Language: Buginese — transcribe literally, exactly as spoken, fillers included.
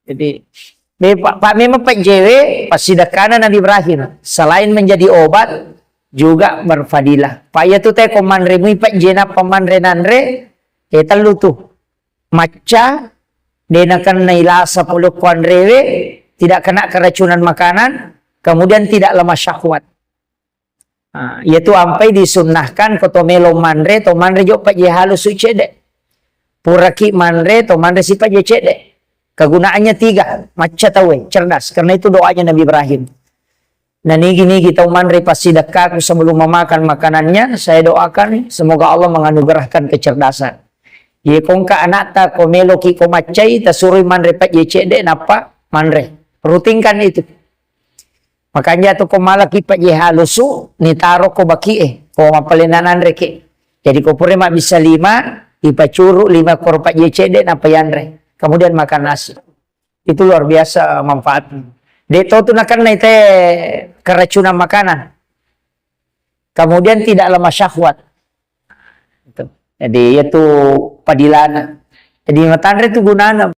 Jadi, me-, pa-, pa-, memang pejjewe passidekkana Nabi Ibrahim. Selain menjadi obat, juga berfadilah. Pa iya tu te ko manre mui pejjena pamanre nanre, eh, tellu tu. Macca, de nakennai lasa pole ko anrewe, tidak kena keracunan makanan, kemudian tidak lemah syahwat. Ah, iyatu ampai disunnahkan ko to melo manre, to manre jo pejje halusu cedde. Puraki manre, to manre si pejje cedde. Kegunaannya tiga, macca tauwe, cerdas. Karena itu doanya Nabi Ibrahim. Nah, nigi-nigi tau manre passidekkaku sebelum memakan makanannya, saya doakan semoga Allah menganugerahkan kecerdasan. Ye kongka anakta ko meloki ko maccai, tasurui manre pejje cedde, nappa manre. Rutinkan itu. Makanja tu ko malaki pejje halusu, nitaro ko baki e, ko mapalena nanre ke. Jadi ko pura mabbissa lima, ipacuru lima koro pejje cedde, nappa yanre. Kemudian makan nasi. Itu luar biasa manfaatnya. De to tu nakennai te keracunan makanan. Kemudian tidak lemah syahwat. Itu. Jadi, itu padilana. Jadi, matanre tu gunana.